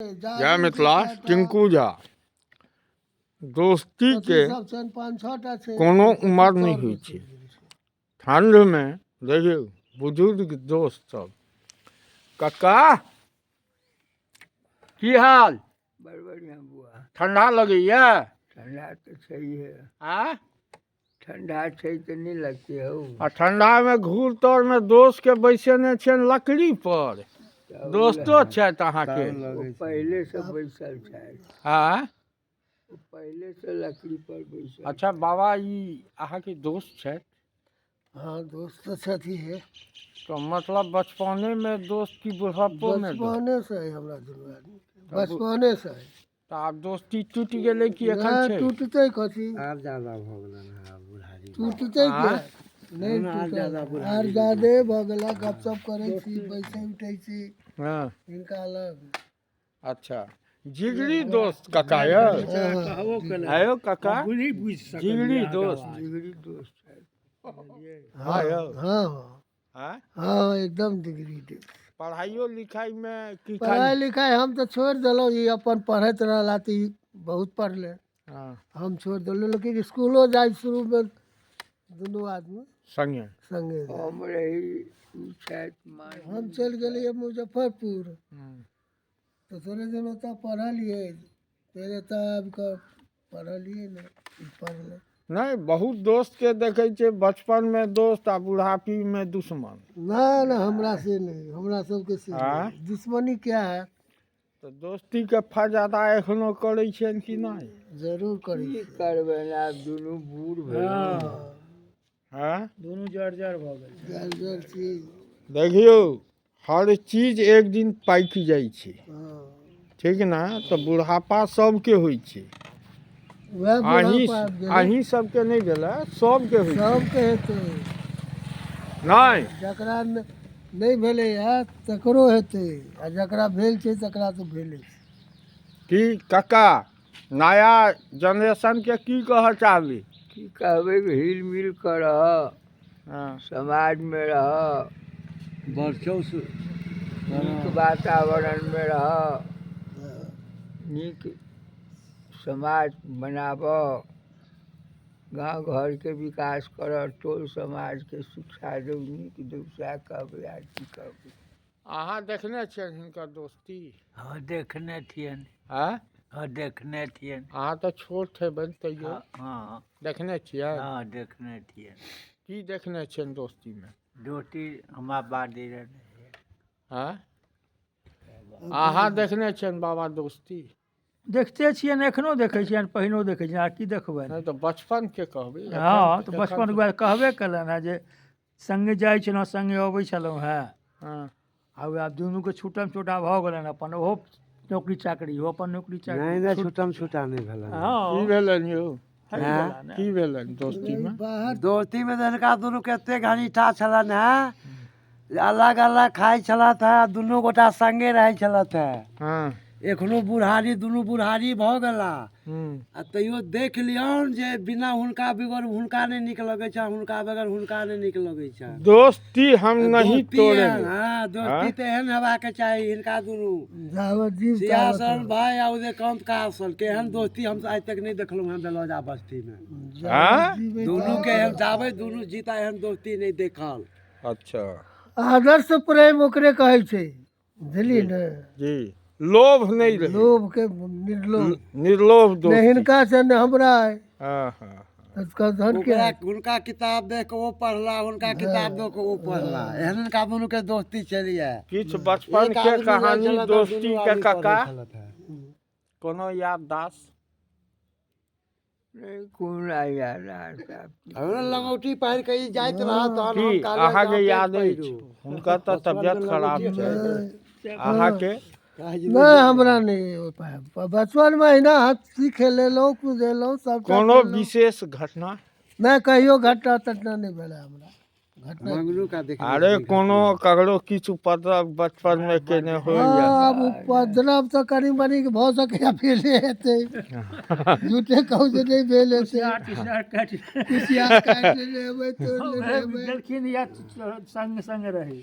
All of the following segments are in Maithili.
जय मिथिला। टिंकू झा। दोस्तीके कोनो उमर नहि होइ छै। ठण्डमे देखियौ बुजुर्ग दोस्त सब, कक्का की हाल? बड़ बढ़िआँ बुआ। ठण्डा लगैया? ठंडा तऽ छैहे। आ ठंडा छै तऽ नहि लगतै हौ। आ ठण्डामे घूर तरमे दोस्तके बैसेने छियनि लकड़ी पर। तऽ दोस्तो छथि अहाँके? ओ पहिलेसँ बैसल छथि। आ ओ पहिलेसँ लकड़ी पर बैसल। अच्छा बाबा, ई अहाँके दोस्त छथि? हाँ, दोस्त तऽ छथि हे। तऽ मतलब बचपनेमे दोस्त की बुढ़ापोमे दोस्त? बचपने से है हमरा दुनू आदमी, बचपने से है। तऽ आब दोस्ती टूटि गेलै कि एखन नहि छै? टूटतै कथी? आब ज्यादा भऽ गेलनि हँ, आब बुढ़ारी। टूटतै आँय? किया नहि? आर टूटल ज्यादा आर बुढ़ारी। ज्यादे भऽ गेला। गपशप करै छी, बैसै उठै छी हिनका लग। अच्छा, जिगरी दोस्त काका यौ। आयो काका, जिगरी दोस्त। जिगरी दोस्त छथि। हाँ यौ। हाँ हाँ। आँय? हाँ, एकदम डिग्री दोस्त। पढ़ाइयो लिखाइमे की पढ़ाइ खाली? लिखाइ हम तऽ छोड़ि देलहुँ। ई अपन पढ़ैत रहला तऽ ई बहुत पढ़ले। हम छोड़ि देलहुँ, लेकिन स्कूलो जाइ शुरूमे दुनू आदमी संगे संगे जाइ। हम रही, ओ छथि मान। हम चलि गेलियै मुजफ्फरपुर तऽ थोड़े दिन ओतऽ पढ़लियै, फेर एतऽ आबि कऽ पढ़लियै नहि, ई पढ़लै। नहि, बहुत दोस्तके देखै छियै बचपनमे दोस्त आ बुढ़ापीमे दुश्मन। नहि नहि, हमरा से नहि, हमरा सबके से आँय? नहि। दुश्मनी क्या है? तऽ दोस्तीके फायदा एखनो करै छियनि कि नहि? जरूर करै की छियै। करबनि, आब दुनू बूढ़ भेल। हँ। दुनू जर जर भऽ गेल। जर जर छी। देखियौ, हर चीज एक दिन पाकि जाइ छै। ठीक ने? तऽ बुढ़ापा सबके होइ छै। वएह अहीं बुढ़ापा आबि गेलै। अहीं सबके नहि भेलै, सबके होइ छै। सबके हेतै। नहि। जकरा नहि भेलैए तकरो हेतै, आ जकरा भेल छै तकरा तऽ भेले छै। की काका, नया जनरेशनके की कहऽ चाहबै? की कहबै, हिल मिल कऽ रह, समाजमे रह, नीक वातावरणमे रह, नीक समाज बनाबऽ, गाँव घरके विकास करऽ, टोल समाजके शिक्षा दौ, नीक दौ, सएह कहबै। आर की कहबै? अहाँ देखने छियनि हिनकर दोस्ती? हँ, देखने छियनि। आँय? हँ, देखने छियनि। अहाँ तऽ छोट हेबै तैयो। हँ। देखने छियै? हँ, देखने छियनि। की देखने छियनि दोस्तीमे? दोस्ती हमरा बादी रहने। आँय, अहाँ देखने छियनि बाबा दोस्ती? देखते छियनि, एखनो देखै छियनि, पहिनो देखै छियनि, आ की देखबनि? नहि तऽ बचपनके कहबै। हँ, तऽ बचपनके बात कहबे कयलनि हेँ जे सङ्गे जाइ छलहुँ, सङ्गे अबै छलहुँ हेँ। आ आब दुनूके छूटम छूटा भऽ गेलनि, अपन ओहो नौकरी चाकरी, ओहो अपन नौकरी नहि चाकरी। नहि, छूटम छूटा नहि भेलनि। की हँ। भेलनि यौ? हटि गेलनि। की भेलनि दोस्तीमे? बाहर दोस्तीमे तऽ हिनका दुनू के एते घनिष्ठा छलनि हेँ जे अलग अलग खाइ छलथि हेँ, दुनू गोटा संगे रहै छलथि हेँ। एखनो बुढ़ारी, दुनू बुढ़ारी भऽ गेला आ तैयो देख लियौन जे बिना हुनका बगैर हुनका नहि नीक लगै छै, हुनका बगैर हुनका नहि नीक लगै छै। दोस्ती हम नहीं दोस्ती एहन, तोड़ेंगे। हँ, दोस्ती तऽ एहन हेबाक चाही हिनका दुनू जाबत जीव ताबत। सियासन भाई आ उदयकांत का केहन दोस्ती हम आइ तक नहि देखलहुँ हेँ बेलौजा बस्तीमे। आँय? जीबै। दुनू के एहन, जाबै दुनू जीता, एहन दोस्ती नहि देखल। अच्छा। आदर्श प्रेम ओकरे कहै छै, बुझलियै ने? जी, लोभ नहि रहै। लोभके निर्लोभ। निर्लोभ नहि दोस्ती। हिनका से ने हमरा अइ। हाँ हाँ तऽ धन के ओकरा हुनका किताब देख के ओ पढ़ला, हुनका किताब देख के ओ पढ़ला, एहन हिनका दुनू के दोस्ती चलिए। किछु बचपन एक के आदमी रहै कहानी छलथि, दोस्ती दुनू के आदमी काका पढ़ै छलथि हेँ। कोनो याददाश्त? नहि, कोन याद आब? हमरा लंगौटी पहिर के ई जाइत रहत तहन की हम कहलियै अहाँके जे याद पेंट अछि? पहिरू। हुनकर तऽ तबियत खराब छै, अहाँके? नहि, हमरा नहि हो पायल। बचपनमे अहिना हँसी खेलेलहुँ, कुदेलहुँ सबटा कोनो केलहुँ। विशेष घटना? नहि, कहियो घटना तटना नहि भेलै हमरा घटना। मंगनू का देखने अरे छियै। कोनो ककरो किछु उपद्रव बचपनमे केने हँ। होइए? आब उपद्रव तऽ कनि मनि भऽ सकैए, भेले हेतै, झूठे कहू जे नहि भेल हेतै? कुसियार तुसियार काटि कुसियार काटि लेने हेबै, तोड़ि लेने हेबै। गेलखिन या संग संग रही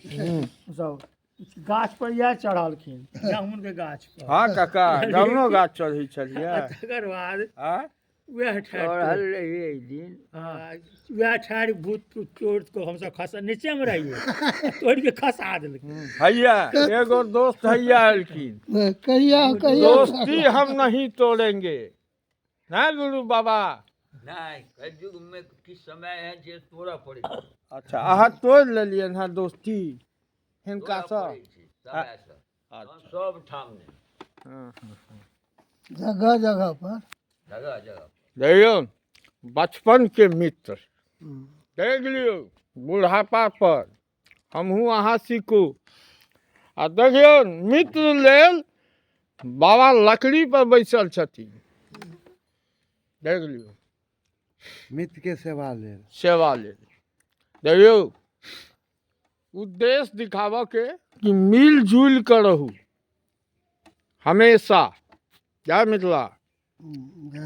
सब। गाछ पर इएह चढ़लखिन, जामुनके गाछ पर। हँ काका, जामुनो गाछ चढ़ै छलियै? आ तकर बाद आँय? वएह ठाढ़ि चढ़ल रहियै एक दिन। हँ, वएह ठाढ़ि भूत तोड़ि कऽ हमसब खसा, नीचेमे रहियै, तोड़ि के खसा देलकै। हैया एगो दोस्त हैया एलखिन। कहिया कहिया? दोस्ती हम नहीं तोड़ेंगे ना गुरु बाबा। नहि, कलयुग मे किछु समय है जे तोड़ऽ पड़ै छै। अच्छा, अहाँ तोड़ि लेलियनि हँ दोस्ती हिनकासँ? समयसँ। अच्छा। सब ठाम नहि। हँ। जगह जगह पर। जगह जगह। देखियौ, बचपन के मित्र देख लियौ, बुढ़ापा पर हमहूँ अहाँ सीखू। आ देखियौ, मित्र लेल बाबा लकड़ी पर बैसल छथिन, देख लियौ। मित्र के सेवा लेल। सेवा लेल। देखियौ, उद्देश्य दिखाबऽ के कि मिलजुल कऽ रहू हमेशा। जय मिथिला। जय।